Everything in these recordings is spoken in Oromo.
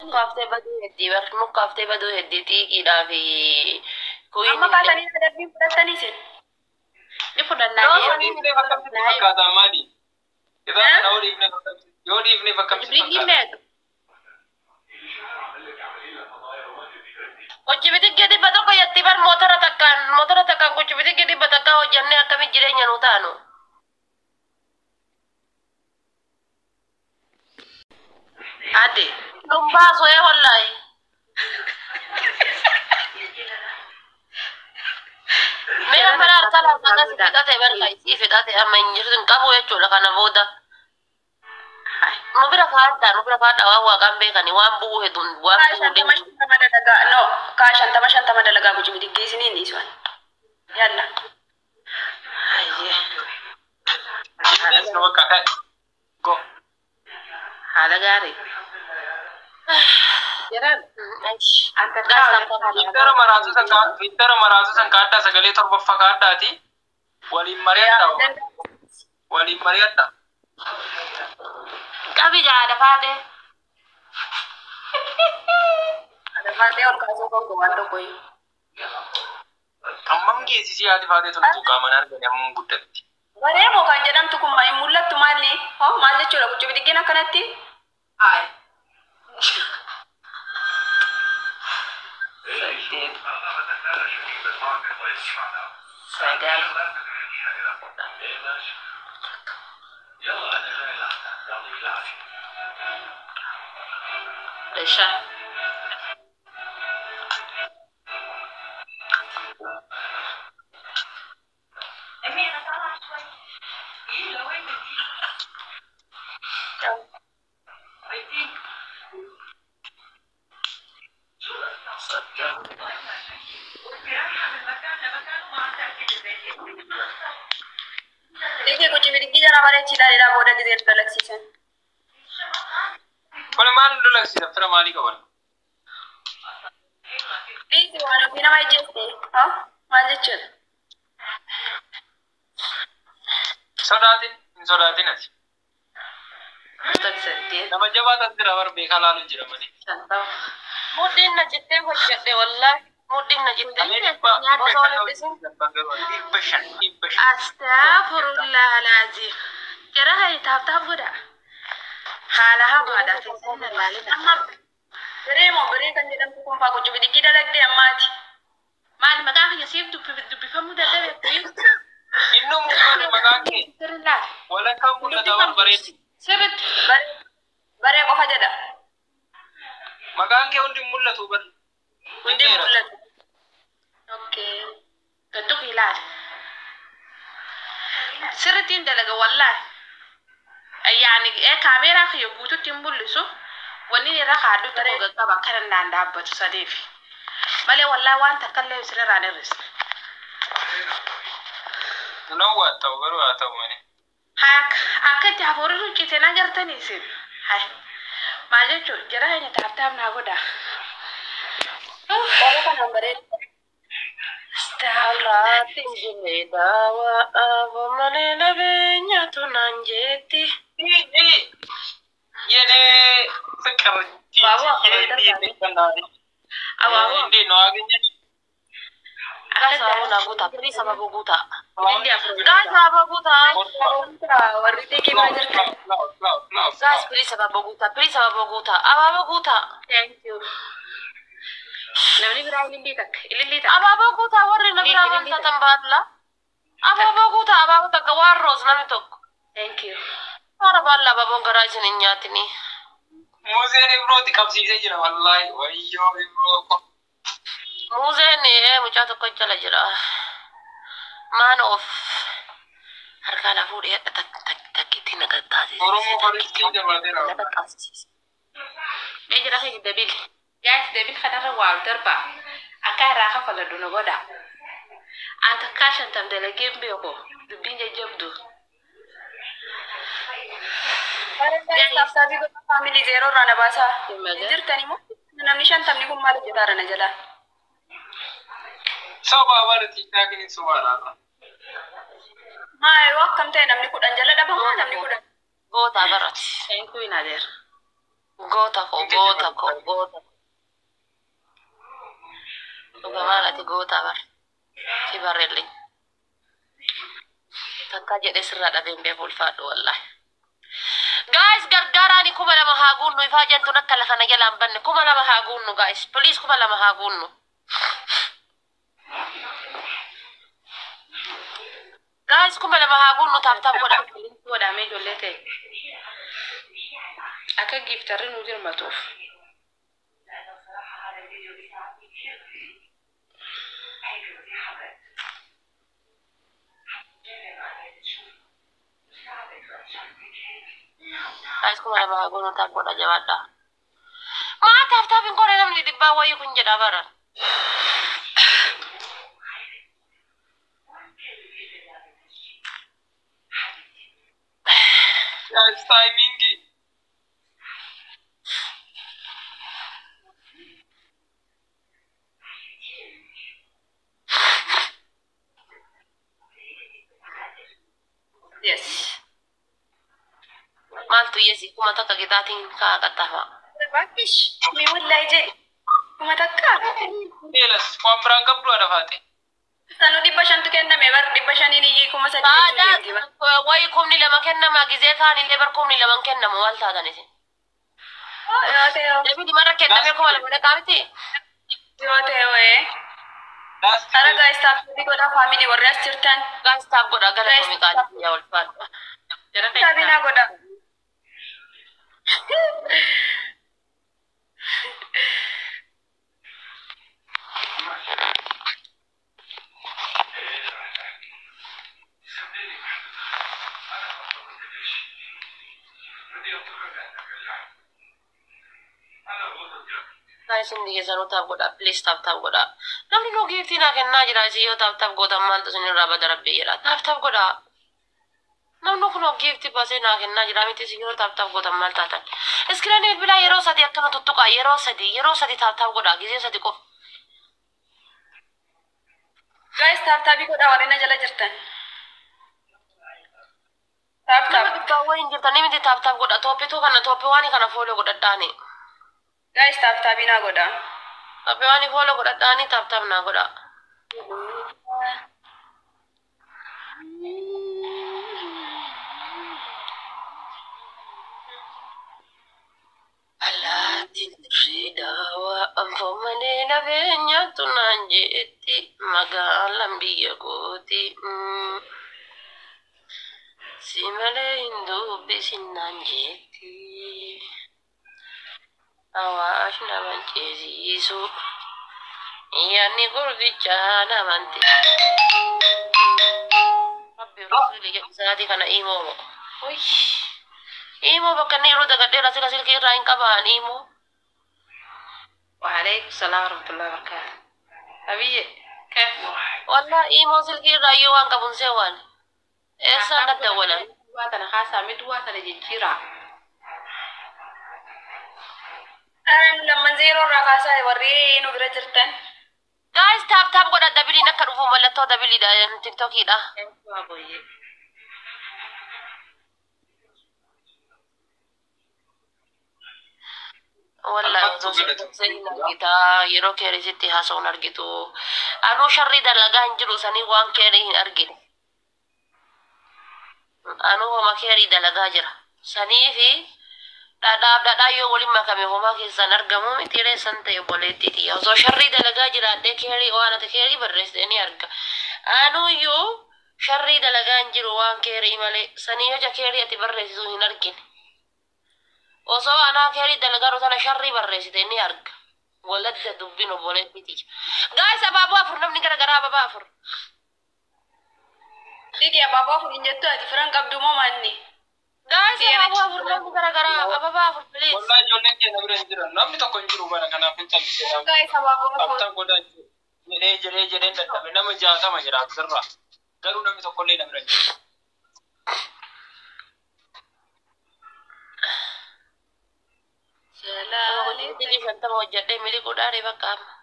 Mukkaaftee baduu heddii bar mukkaaftee baduu heddii xiiqiidhaa fi Amma kaatanii adabbii fudhattanii isin. Ni fudhannaa Noo jee. sanii Dhiifnee bakka sitti fakkaata maali? Irraa kana yoo dhiifnee bakka yoo dhiifnee bakka sitti Jibriilli fakkaata. meeqa? Hojii bitigee 100 jetti bar motora takkaan gochi bitigee 100 hojjannee akkamitti jireenya nu taanu. Ade. Nun baasu ee wallaahi. Mee Jara amma na harka lafa baasuu akkas godha. fixate barka isii fixate amma hin jirtu hin qabu jechuudha kana booda. Hai. Nu bira kaadhaa nu bira kaadhaa waan waaqaan beekani waan bu'uu hedduun waan Kaa bu'uu 50 deemu. 50 dalagaa. No, kaa 50 50 dalagaa guji bidiggee isiniin dhiisuan. Yalla. Hayyee. Haala Dhiifnee bakka ka'e. Go. haala gaarii. Jaran anta Gaas kaa taphata. Fiintara maraasuu san fiintara maraasuu san kaaddaa sagalee torbaffaa kaaddaati. Waliin mari'adhaa. Waliin mari'adhaa. Qabi jaada faatee. Adafaatee ol kaasuu kan waan tokko iyyuu. Hammam geessisii haati faatee toltu qaamaan argani hammam guddatti. Baree moo kan jedhamtu kun hin mul'attu maalli? Hoo maal jechuudha guji bidiggeen akkanatti? Hai. 8, 9, 5. Dhiigee guji bidiggii jala bareechii ilaalaa booda gizee dalagsiisan. Kun maal lolaqsiisa fira maalii qaban? Dhiisi waan ofii nama ijjeesti. Hoo maal jechuudha? Sodaatin hin sodaatin ati. 8. Nama jabaa tas jira bar beekaa laalu jira malee. 50. Mudhiin na cittee hojjedhe wallaahi mudhiin na cittee. Alee dhibba Osoo walitti isin 500 500. Astaghfirullah alazim. Jara hai taaf taaf godha. Haala hamaadha teessee laalina. Amma biree moo biree kan jedhamtu kun faa guji bidiggii dalagdee ammaati. Maali maqaan kiyya siif dubbifamuu dadhabe kuyi? Inni mul'atu maqaan kee Sirri laal. walakkaan mul'ata bar bareedu. Sirritti. Baree baree qofa jedha. Maqaan kee hundi hin mul'atu bar. Hundi hin mul'atu. Okay. Tuttuq ilaali. Sirritti hin dalaga wallaahi. Yaani kaameeraa kiyya guututti hin mul'isu. Wanni irra kaadhu tokko qaqqaba akkana naan dhaabbatu sadiif. Malee wallaahi waan takka illee isinirraan hir'isne. Nan waa ta'u garuu haa ta'u malee. Akka itti hafuurri ruccite na gartanii isin. Hai. Maal jechuun jara keenya taaf taaf naa godha. Qola kanaan bareedu. Allaatti hin jenne daawaa aboo malee nabeenyaatu naan jetti. የኔ ፍቅር እንዴት ነው? Abaaboo. እንዴት ነው አገኘሽ? Gaas abaaboo naa guutaa firii sababa guutaa. Ililli afur. Gaas abaaboo guutaa. Warri xiiqii bira jirtan. Gaas firii sababa guutaa firii sababa guutaa abaaboo guutaa. Thank you. Namni biraa ilillii takka. Ilillii takka. Abaaboo guutaa warri na biraa waan taatan baalla. Abaaboo guutaa abaaboo takka waan roos namni tokko. Thank you. Haara baalla abaaboon garaa isin hin nyaatini. Muuzeen Ibrooti qabsiisee jira wallaahi wayyoo Ibroo. Muuzeen mucaa tokko jala jira. Maan of harkaa na fuudhee takkitti na qaxxaasise. Oromoo faristii jabaateera. Na qaxxaasise. Mee jara keenya dabil. Guys dabil kanarra waa darbaa. Akka irraa kafaladhu na godha. An takkaa 50 dalagee hin beeku. Dubbiin jajjabdu. Taaf taafii godha family zero irraa na baasaa. Hin jirtani moo? Namni 50ni kun maal hojjetaara na jalaa? Sobaa bara tiikaakin sobaadha. Maa yeroo akkam ta'e namni 10 jala dhabamaa namni 10. Gootaa barati. Thank you Nader. Goota koo goota koo goota. Dhugamaan ati goota bar. Si barreellee. Takka jedhee sirraa dhabeen beeku ulfaadhu wallaahi. Guys, gargaaraani 2000 haa guunnu. Ifaa jentuun akka lafa na jalaan banne 2000 haa guunnu guys. Please, 2000 haa guunnu. Guys, 2000 haa guunnu, tap tap godha. Godhamee ijoollee ta'e. Akka gifterri nu jirmatuuf. Guys, 2000 haa guunnu, tap godha, jabaadha. Maa tap tap hin godhe namni dhibbaa wayii kun jedha bara. Guys, timing. Yes. Maaltu yesi 1000 gitaatiin kaa qaxxafa. Baakish. Mee wallahi jedhi. 1000. Eelas waan biraan qabdu haadha faate. Sanuu 500tu kenname bar, 500n iyyii 3000 jechuu deemti bar. Wayi 2000 kennama gizee kaan illee bar 2000 kennamu maal taatan isin. Yoo ta'e yoo. Deebiin mara kenname 2000 dhaqaa miti. Yoo ta'e wayee. Last. Hara guys, tap godhaa family warri as jirtan. Guys, tap godha, galatoomi qaalii yaa ulfaadhu. Jara Taabinaa godhaa. Guys, hundi keessanuu tap godhaa, please, tap tap godhaa. Namni nuu giiftii naa kennaa jira, isin yoo tap tap gootan maaltu isin irraa bada rabbii jedha. Tap tap godhaa. Namni kun giiftii baasee naa kennaa jira miti, isin yoo tap tap gootan maal taatan. Screenii bilbilaa yeroo sadi akkana tuttuqaa, yeroo sadi, yeroo sadi tap tap godhaa, gizee sadi qofa. Guys, tap taabii godhaa warri na jala jirtan. Tap Nama tap. dhibbaa wayiin jirtanii miti, tap tap godha. Tooppituu kana, tooppii waan kana follow godhadhaani. Guys, tap taabii naa godhaa. Tooppii waan follow godhadhaani, tap tap naa godha. Allaattiin dirree daawaa anfoo malee lafee nyaattu naan jeetti magaalaan biyya kooti. Si malee hin dubbisin naan jeetti. Awaash naman ceesiisu. Yaanni gurbichaa namanti. Rabbi rasuuli jedhu isaatii kana imo. Uy. Imo bakka inni yeroo dagadheera sila silkii irraa hin qabaan imo. وعليكم السلام ورحمة الله وبركاته. أبي كيف؟ Wallah imo silkii irraa iyyuu waan qabun seewaan. Eessaan daddawwalan? Duwwaa tana haasaa mi duwwaa tana jijjiiraa. Ara nu lamman zeeroo irraa kaasaa warri nu bira jirtan. Guys, tap tap godha, doubleiin akka dhufu mallattoo doubleiidha TikTokiidha. Waa booyyee. Wallahi Alfattuu osoo godhatu. hin argita yeroo keerisitti haasa'uun argitu. Anuu sharrii dalagaa hin jiru sanii waan keerii hin argine. Anuu homa keerii dalagaa jira. Sanii fi dhadhaaf dhadhaa yoo waliin makame homaa keessaan argamu miti reessan ta'e obboleettiiti. Osoo sharrii dalagaa jiraadhee keerii waan ati keerii barreessite ni arga. Anuu iyyuu sharrii dalagaa hin jiru waan keerii malee sanii hoja keerii ati barreessitu hin argine. Osoo anaa keerii dalagaa tana sharrii barreessite ni arga. Waladda dubbin obboleettiiti. Guys, abaaboo afur namni gara garaa, abaaboo afur. Dhiqi abaaboo afur hin jettu, ati firan qabdu moo maanni? Guys, abaaboo afur namni gara garaa, abaaboo afur, please. Wallahi ijoolleen keenya bira hin jiran. Namni tokko hin jiru bara kanaaf hin callisee. Guys, abaaboo afur. Tap tap godhaa jedhee jedhee jedheen dadhabe, nama 60 jira asirra. Garuu namni tokkollee na bira hin jiru. Hojii 50 hojjedhee miliquudhaan bakka amma.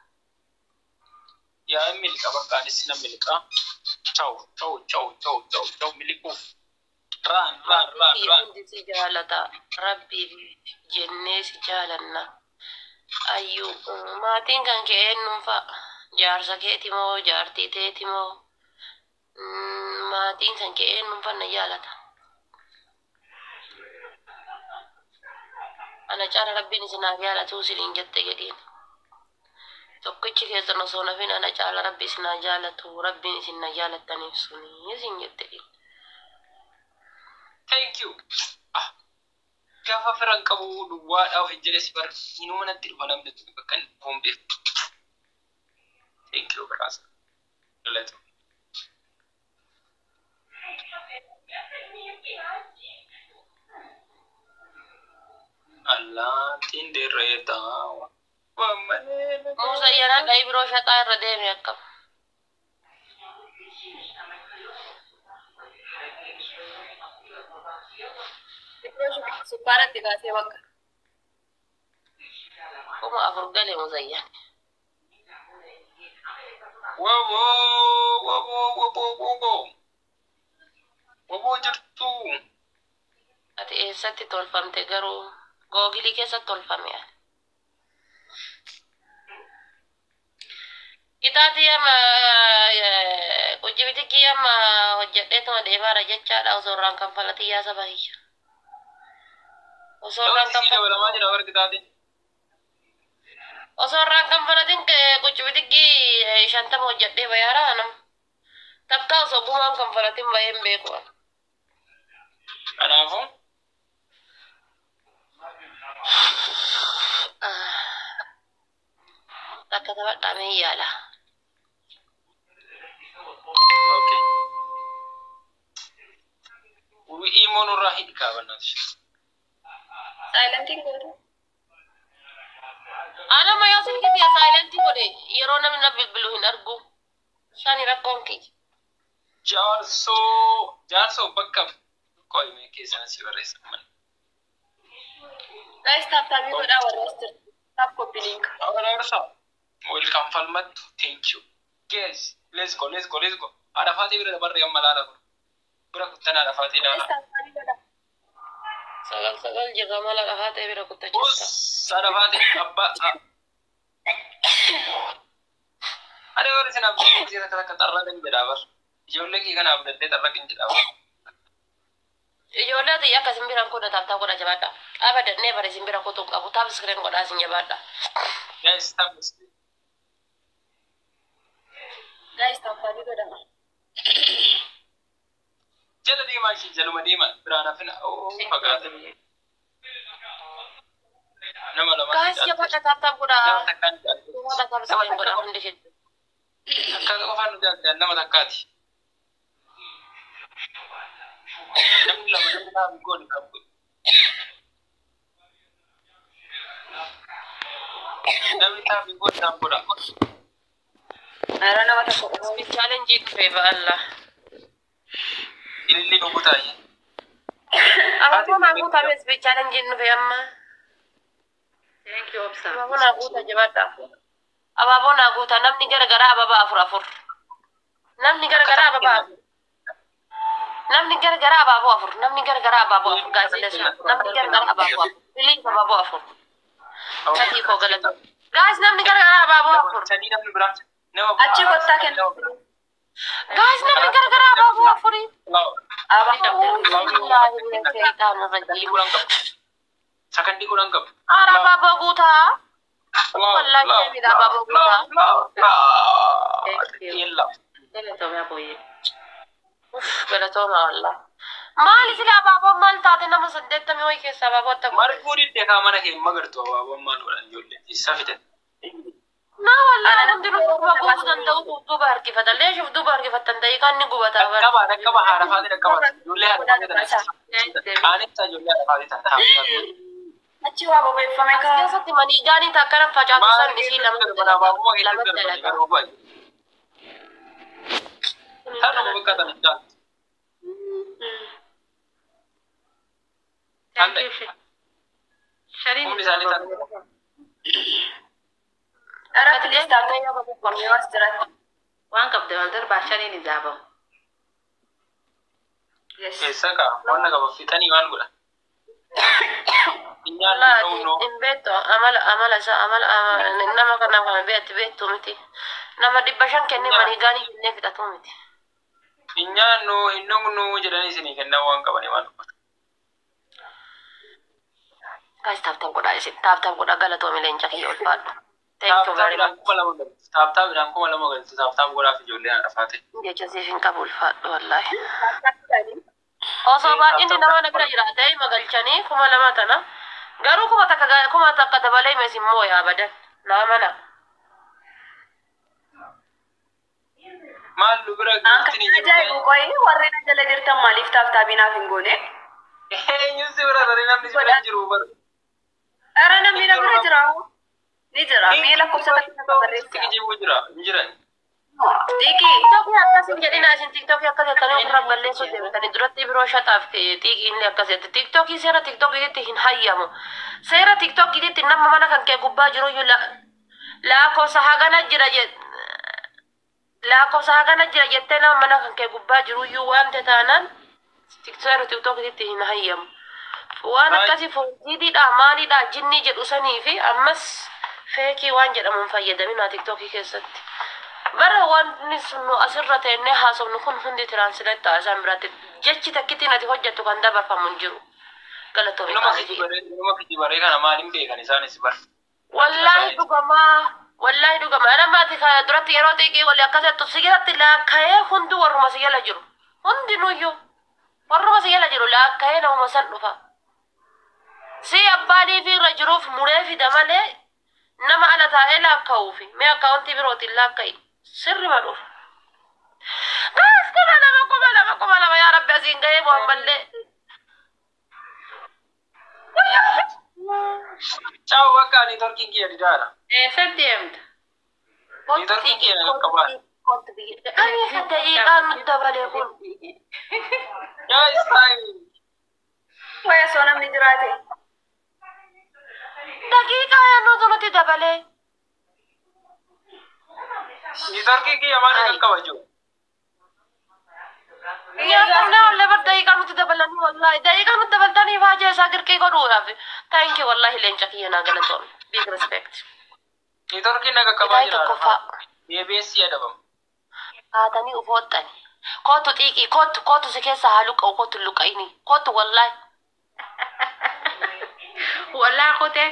Yaa miliqa bakka anis na miliqa. Ciao ciao ciao ciao ciao ciao miliquuf. Raan raan raan Maatiin raan. hundi si jaalata. Rabbiif jennee si jaalanna. Ayyuu maatiin kan kee eenyuun fa'a? Jaarsa keeti moo jaartii teeti moo? Maatiin kan kee eenyuun fa'a na jaalata? Ana caala rabbiin isin haa jaalatu isiniin jette jedhiin. Tokkichi keessan osoo nafin ana caala rabbi isin haa jaalatu rabbiin isin na jaalattaniif suni isin jette jedhiin. Thank you. Ah, gaafa firan qabu duwwaadhaa of hin jedhe si bar inuma natti dhufa namni bakka inni dhufuun beeku. Thank you biraasa. Galata. Allaattiin dirree taawa. Musa yeroo dhahii biroo shaxaa irra deeme akkam. Sukkaara itti kaasee bakka. 4000 gale Muzayyaan. Waboo waboo waboo waboo. Waboo jirtu. Ati eessatti tolfamte garuu googilii keessatti tolfame ani. Itaati amma qujjibiti amma hojjedheetuma deemaara jechaadha osoo irraan kanfalatii yaa saba kiyya. Osoo irraan Lafti sii dabalamaa kanfalatiin jira warri kitaatiin. osoo irraan kanfalatiin qujjibiti 50 hojjedhee bayaara anam. Takka osoo gumaan kanfalatiin bahee hin beeku. Kanaafuu Takka taphadhaamee yaala. Okay. Imoon irraa hidhi kaabannaati. Saayilantiin gootu. Anama yoo silkii saayilentii godhe yeroo namni na bilbilu hin argu. Sani rakkoon kiyya. Jaarsoo jaarsoo bakka qo'imee keessan si barreessa mana. Guys, tap tapii godhaa warra as jirtu. Tap copy link. Jaarsoo. Welcome falmattu. Thank you. Guys, let's go, let's go, let's go. Haadha faaxee bira dabarree amma laala kun. Bira kuttan haadha faaxee Guys, ilaala. tap tapii godhaa. Sagal sagal jirra mala dhafaa ta'e bira kuttachista. Us haadha faaxee abbaa. Ani warri isin abdattee takka takka xarraqin jedhaa bar. Ijoollee kee kana abdattee xarraqin jedhaa bar. Ijoollee ati akka isin biraan godha tap tap godha jabaadha. Abadan never isin bira kutuu qabu tap screen godhaa isin jabaadha. Guys, tap screen. Guys, tap tapii godhaa. Jala deemaa ishee jaluma deemaa biraan hafina. Oo fagaate. Nama lama. Guys, jabaadha tap tap godhaa. Nama takkaan jaalladhu. Jabaadha tap screen godhaa hundi keessa. Takka qofaan nu jaalladhan nama takkaati. Namni lama namni lama gooni qabu. Namni taa'u gooni taa'u godha. Ara nama tokko qofa. Speed challenge dhufee ba'alla. Ililli dhuguu taa'ee. Abaaboo naa guutame speed challenge dhufee amma. Thank you, Obsa. Abaaboo naa guuta jabaadha. Abaaboo naa guuta namni gara garaa ababaa afur afur. Namni gara garaa ababaa afur. Namni gara garaa abaaboo afur. Namni gara garaa abaaboo afur. Guys, let's go. Namni gara garaa abaaboo afur. Please abaaboo afur. Katii koo galata. Guys, namni gara garaa abaaboo afur. Sadii namni biraa. Nama biraa. Achi kottaa kennu. Guys, namni gara garaa abaaboo afurii. Sakandii kudhan qabu. Sakandii kudhan qabu. Ara abaaboo guutaa. Wallahi deemidha abaaboo guutaa. Thank you. Yella. Galatoomee booyyee. Uff, galatooma wallah. Maali sila abaaboon maal taate nama 80 wayii keessa abaaboo atta guute? Marguu diddee kaa mana kee magartu abaaboon maal godhan ijoollee isa fidan. Na wallahi hundinuu dhuguma guutuu danda'u duuba harkifata. Leeshuuf duuba harkifattan ta'ee kan inni gubata bara. Dhaqqaba dhaqqaba haadha faatee dhaqqaba ijoollee haadha faatee tana. Qaanessa ijoollee haadha faatee tana. Achi waa bobeeffame As kaa. keessatti maniigaanii takkana facaatu san isii lama dalaga. Lama dalaga. Tanuma bakka tana jaalatu. Thank you. Shariin Humni isaanii tana. Ara please tap tapii as jiran. waan qabde wal darbaa shaniin izaabamu. Yes. Eessa kaa wanna qaba fixanii maal godha? Hin nyaannu Wallaahi ta'uu noo. hin beektu amala amala isaa amala nama kanaaf kana beektu beektu miti. Nama 500 kennee manii gaanii kennee fixatu miti. Hin nyaannu hin dhugnu jedhanii isinii kennan waan qabanii maal godha? Guys, tap tap godhaa isin tap tap godhaa galatoomi leenca kiyya ulfaadhu. Thank you very Tap taapidhaan much. 2000 galti. Tap taapidhaan 2000 galti. Tap tap godhaaf ijoollee haadha faate. Jecha siif hin qabu ulfaadhu wallaahi. Taaptaapidhaani. Osoo baay'inni nama na bira jiraate magalchanii 2000 tana garuu 1000 1000 dabalee mees immoo yaabadan naa mana. Maal nu bira An kan giiftiin hin jiru. ajaa'ibu qoyi warri na jala jirtan maaliif taaptaabii naaf hin goone? Eenyuun si bira taree namni si bira hin jiru bara. Ara namni na bira jira. Ni jira. Mee lakkoofsa takka na barreessaa. Kijibu jira hin jiran. Xiiqii. TikTokii akkas hin jedhina isin TikTokii akkas jettanii ofirraa balleessuu deemtanii duratti biroo shataaf xiiqiin akkas jette. TikTokii seera TikTokiitti hin hayyamu. Seera TikTokiitti nama mana kan kee gubbaa jiru iyyuu lakkoofsa hagana jira lakkoofsa hagana jira jettee nama mana kan kee gubbaa jiru iyyuu waan taanaan seera TikTokiitti hin hayyamu. Waan akkasii foonjiidha maalidha jinnii jedhu sanii fi ammas feekii waan jedhamuun fayyadaminaa TikTokii keessatti. Bara wanni sun nu asirra teennee haasofnu kun hundi translate ta'a isaan biratti jechi takkittiin ati hojjettu kan dabarfamu hin jiru. Galatoomi Nama qaalii. kijibaree nama kijibaree kana maaliin beekan isaanis bara. Wallaahi dhugamaa wallaahi dhugamaa nama ati kana duratti yeroo xiiqii walii akkas jettu si jalatti laakka'ee hundi warruma si jala jiru. Hundinuyyuu warruma si jala jiru laakka'ee namuma san dhufa. Si abbaanii fi irra jiruuf muree fida malee nama ala taa'ee laakka'uufi mee akkaawuntii birootiin laakka'i sirrima dhufa. Gaas 2000 2000 2000 yaa rabbi asiin ga'ee mo'ammallee. Ciao bakka neetworkiin kiyya didaadha. Eessatti deemta? Neetworkiin kiyya na qaqqabaa. Daqiiqaan nutti dabalee kun. Guys time. Waya osoo namni jiraate. Daqiiqaa yannuutu nutti dabalee. Neetworkiin kiyya maal na qaqqaba jiru? Nyaatamne ollee bar daqiiqaa nutti dabalanii wallaahi daqiiqaa nutti dabaltanii baajee isaa girqii godhuudhaaf. Thank you wallaahi leenca kiyya naa galatoome. Big respect. Neetworkiin na qaqqabaa Qixaayi jira. tokkoffaa. Deebi'ee adabama. Haatanii ufooxxani. Kootu xiiqii kootu kootu si keessa haa luqqa'u kootu luqqa'ini kootu wallaahi. Wallaa kutee.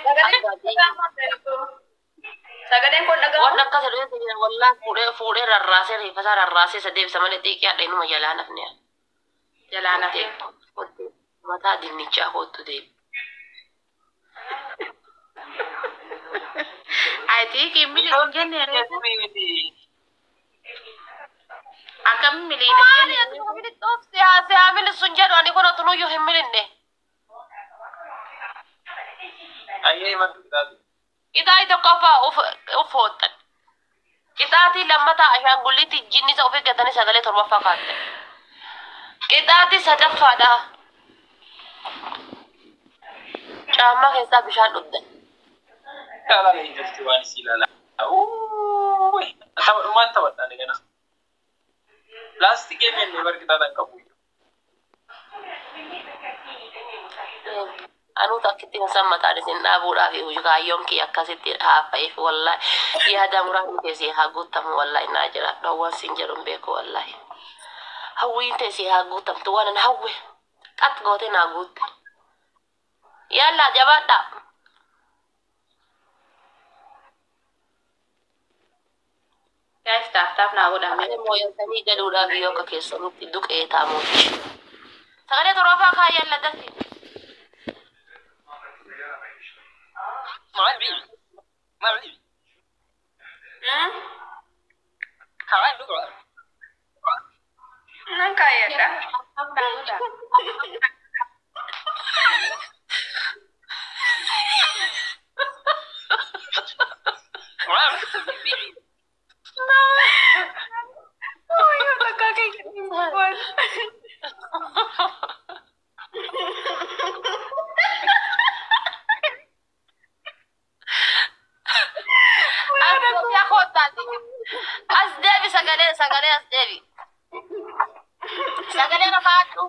Sagaleen kun dhaga'amu. Waan akkas jedhu wallaahi fuudhee fuudhee rarraasee reeffasaa rarraasee isa deebisa malee xiiqii hadha inuma jalaa nafne. Jalaa nafee. Mataa dinnichaa kootu deebi. Ay xiiqii mili hin jenne reefu. Akkam miliidha Maali jenne ati milixxoof siyaa milisun jedhu ani kun otunuyyuu hin milinne. Ayyee himatu taatu. Qixaayi tokkoffaa uf hooxxan. Qixaatii lammataa ashaangulliitti jinnisa of eeggatanii sagalee torbaffaa kaatte. Qixaatii sadaffaadha. Caammaa keessaa bishaan dhugdan. Ilaalaa hin jirti waan isii ilaalaa. Taphadhumaan taphadhaan gana. Last game inni bar qixaataan qabu. Anuu takkitti hin sammataan isin dhaabuudhaaf kaayyoon kiyya akkasitti haaffa'eef wallaahi yaada muraasni keessi haa guutamu wallaahi naa jira dhowwan sin jedhu hin beeku wallaahi. Hawwiin teessi haa guutamtu waan an hawwe xat goote naa guutte. Yallaa jabaadhaa. Guys, tap tap naa godhame. Ani mooyatanii galuudhaaf yoo akka keessanitti duqee taamuuti. Sagalee torbaffaa kaayyaan ladatti. Nan kaayyadha. Tap tap naa godha. Wayyoo takkaa kee jedhamu. As deebi sagalee sagalee as deebi. Sagalee rafaadhu.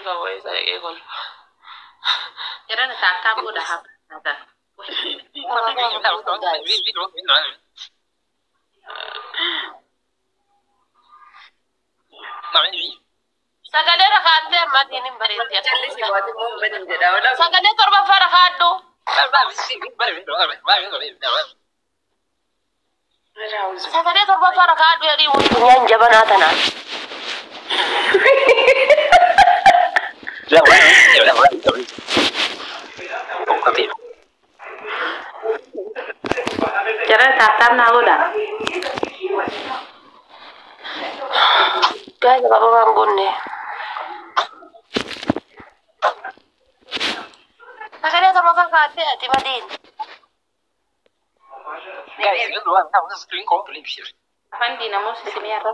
Kolfa wayii isa dhaqee kolfa. Jarana taakkaa booda haa taatan. Sagalee rakaattee ammatiin hin bareetti. Jalli waati immoo hin badin jedha. Wala Sagalee torbaffaa rakaadhu. Sagalee torbaffaa rakaadhu jedhii funyaan jabanaa tanaan. Jarana taakkaa naa godha. Gaa'ela qabama hin gonne. Sagalee torbaffaa kaattee ati madiin. Afaan diinamoo sisimee irra.